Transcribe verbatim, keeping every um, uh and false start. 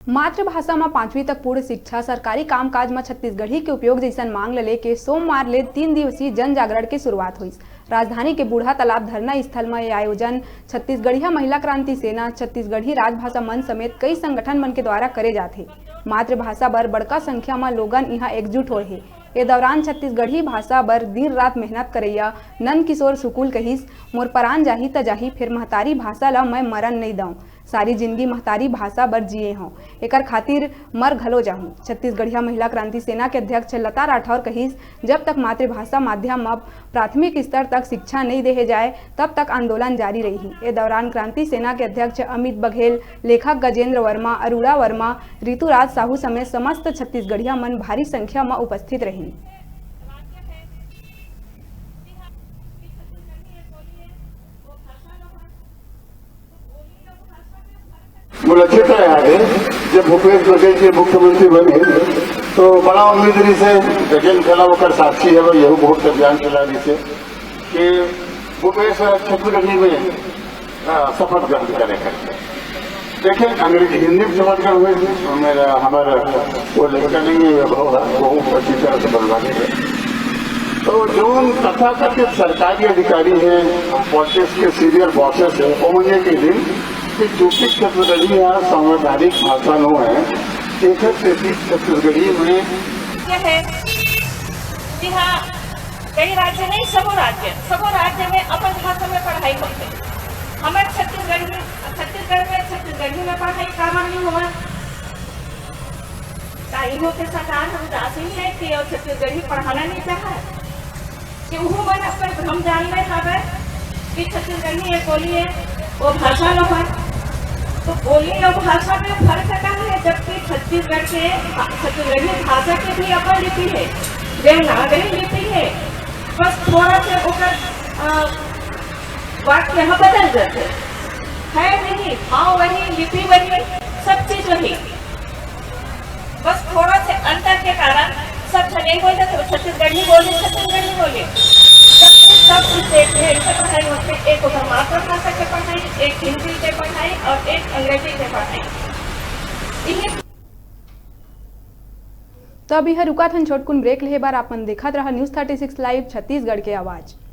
मातृभाषा म पांचवी तक पूर्ण शिक्षा, सरकारी कामकाज म छत्तीसगढ़ी के उपयोग जइसन मांग ल लेके सोमवार ले तीन दिवसीय जन जागरण के शुरुआत होइस। राजधानी के बूढ़ा तालाब धरना स्थल म ये आयोजन छत्तीसगढ़िया महिला क्रांति सेना, छत्तीसगढ़ी राजभाषा मंच समेत कई संगठन मन के द्वारा करे जात हे। मातृभाषा बर बड़का संख्या म लोगन इहां एकजुट होए हे। ए दौरान छत्तीसगढ़ी भाषा बर दिन रात मेहनत करइया नंद किशोर सुकुल कहिस, "मोर परान जाही त जाही, फेर महतारी भाषा ल मैं मरन नइ दंव।" सारी जिंदगी महतारी भाषा बर जिए हंव, एकर खातिर मर घलो जाहूं। छत्तीसगढ़िया महिला क्रांति सेना के अध्यक्ष लता राठौर कहिस, जब तक मातृभाषा माध्यम म प्राथमिक स्तर तक शिक्षा नइ देहे जाए, तब तक आंदोलन जारी रही। ए दौरान क्रांति सेना के अध्यक्ष अमित बघेल, लेखक गजेंद्र वर्मा, अरुणा वर्मा, ऋतुराज साहू समेत समस्त छत्तीसगढ़िया मन भारी संख्या म उपस्थित रहिन। मोला अच्छा तरह याद हे, जब भूपेश बघेल जी मुख्यमंत्री बने, तो बड़ा उम्मीद रहिस हे, गजेंद्र घला ओकर साक्षी हे, यहू बहुत अभियान चला रहिस हे कि भूपेश ह छत्तीसगढ़ी में, अ, शपथ ग्रहण करे करके। देखिए, अंग्रेजी, हिंदी में शपथ ग्रहण हुए, मेरा, हमारा वो लड़का नहीं है, ये बहुत, बहुत अच्छी तरह से बनवा देंगे। तो जो तथाकथित सरकारी अधिकारी हैं, पॉलिटिक्स के सीनियर बॉसेस हैं, वो ये कह दिन कि चूंकि छत्तीसगढ़ी ह संवैधानिक भाषा नो है, एकर सेती छत्तीसगढ़ी में ये है कि हाँ, कई राज्य नहीं, सबो राज्य, सबो राज्य में अपन भाषा में पढ़ाई होथे। हमर छत्तीसगढ़ में, छत्तीसगढ़ में छत्तीसगढ़ी में पढ़ाई काबर नहीं होवत? का इहो के सरकार ह उदासीन है कि अउ छत्तीसगढ़ी पढ़ाना नहीं चाहत? कि उहू मन अपन भ्रम जाल में हवय कि छत्तीसगढ़ी एक बोली है, वो भाषा लो है। तो बोली अउ भाषा में फर्क का है, जबकि छत्तीसगढ़ के, छत्तीसगढ़ी भाषा के भी अपन लिपि है, देवनागरी लिपि है, बस थोड़ा से ओकर, अ, वाक्य ह बदल जाथे। है वही, भाव वही, लिपि वही, सब चीज वही। बस थोड़ा से अंतर के कारण सब झन एक बोलथे, तो छत्तीसगढ़ी बोले, छत्तीसगढ़ी बोले। जबकि सब स्टेट में ऐसे पढ़ाई होथे, एक ओकर मातृभाषा के पढ़ाई, एक हिंदी के पढ़ाई और एक अंग्रेजी के पढ़ाई। इही तो अभी ह रुकत हन छोटकुन ब्रेक लेहे बर। आप मन देखत रहा news thirty six live Chhattisgarh के आवाज़।